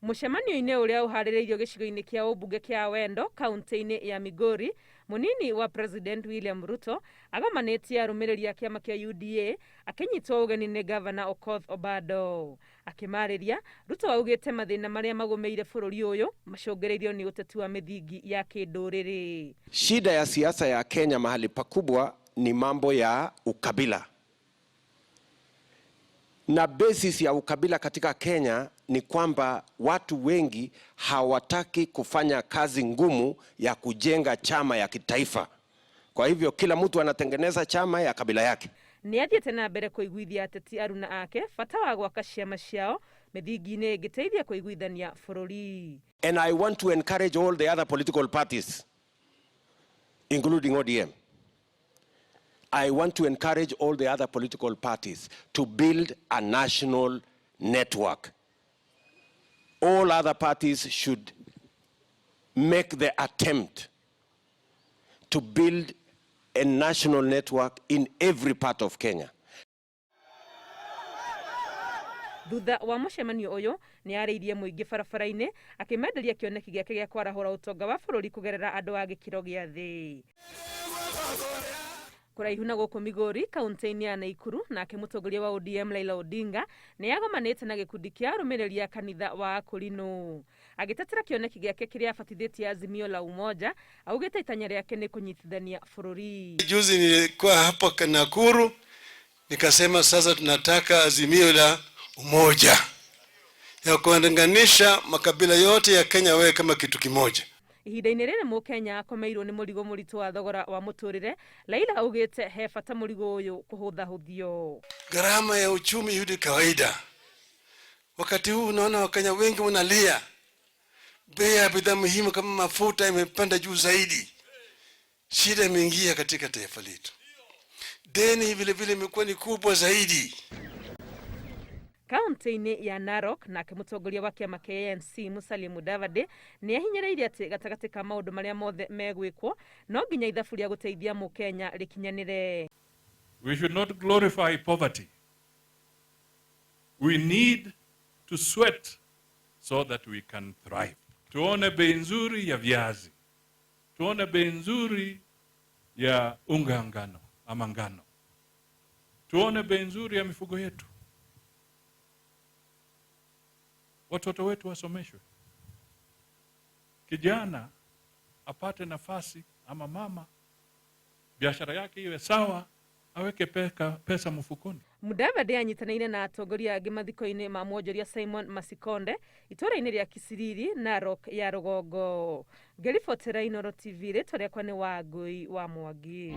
Mũcemanio-inĩ ũrĩa ũharĩrĩirio gĩcigo-inĩ kĩa ũmbunge kĩa Awendo kaunti-inĩ ya Migori, mũnini wa President William Ruto agomanĩtie arũmĩrĩri a kĩama kĩa UDA akĩnyitwo ũgeni nĩ Gavana Okoth Obado. Akĩmarĩria, Ruto augĩte mathĩna marĩa magũmĩire bũrũri ũyũ macũngĩrĩirio nĩ ũteti wa mĩthingi ya kĩndũrĩrĩ. Shida ya siasa ya Kenya mahali pakubwa ni mambo ya ukabila, na basis ya ukabila katika Kenya ni kwamba watu wengi hawataki kufanya kazi ngumu ya kujenga chama ya kitaifa. Kwa hivyo kila mtu anatengeneza chama ya kabila yake. Nĩ athiĩte na mbere kũiguithia ateti aruna ake bata wa gwaka ciama ciao mĩthingi-inĩ ĩngĩteithia kũiguithania bũrũri. And I want to encourage all the other political parties, including ODM. I want to encourage all the other political parties to build a national network. All other parties should make the attempt to build a national network in every part of Kenya. Thutha wa mũcemanio ũyũ nĩ arĩirie mũingĩ barabara-inĩ akĩmenderia kĩoneki gĩake gĩa kwarahũra ũtonga wa bũrũri kũgerera andũ a gĩkĩro gĩa thĩ. Kũraihu na gũkũ Migori kaunti-inĩ ya Naikuru, nake mũtongoria wa ODM Raila Odinga nĩ agomanĩte na gĩkundi kĩa arũmĩrĩri a kanitha wa Akũrinũ. Agĩtetera kĩoneki gĩake kĩrĩa abatithĩtie Azimio la Umoja, augĩte itanya rĩake nĩ kũnyitithania bũrũri. Juzi nilikuwa hapa Nakuru nikasema sasa tunataka azimio la umoja ya kuunganisha makabila yote ya Kenya wewe kama kitu kimoja. Ihinda-inĩ rĩrĩ mũkenya akomeirwo nĩ mũrigo mũritũ wa thogora wa mũtũrĩre, Raila augĩte he bata mũrigo ũyũ kũhũthahũthio. Gharama ya uchumi yudi kawaida. Wakati huu unaona Wakenya wengi wanalia, bei ya bidhaa muhimu kama mafuta imepanda juu zaidi. Shida imeingia katika taifa letu. Deni vile vile imekuwa ni kubwa zaidi. Kaunti-inĩ ya Narok, nake mũtongoria wa kĩama kĩa ANC Musalia Mudavadi nĩ ahinyĩrĩirie atĩ gatagatĩ ka maũndũ marĩa mothe megwĩkwo no nginya ithabu rĩa gũteithia mũkenya rĩkinyanĩre. We should not glorify poverty. We need to sweat so that we can thrive. Tuone bei nzuri ya viazi, tuone bei nzuri ya unga ngano ama ngano, tuone bei nzuri ya mifugo yetu, watoto wetu wasomeshwe, kijana apate nafasi ama mama biashara yake iwe sawa, aweke pesa mfukoni. Mudavadi anyitanĩire na atongoria angĩ mathiko-inĩ ma mwonjoria Simon Masikonde itũũra-inĩ rĩa Kisiriri, Narok ya rũgongo. Ngĩribotera Inooro TV, rĩtwa rĩakwa nĩ Wangũi wa Mwangi.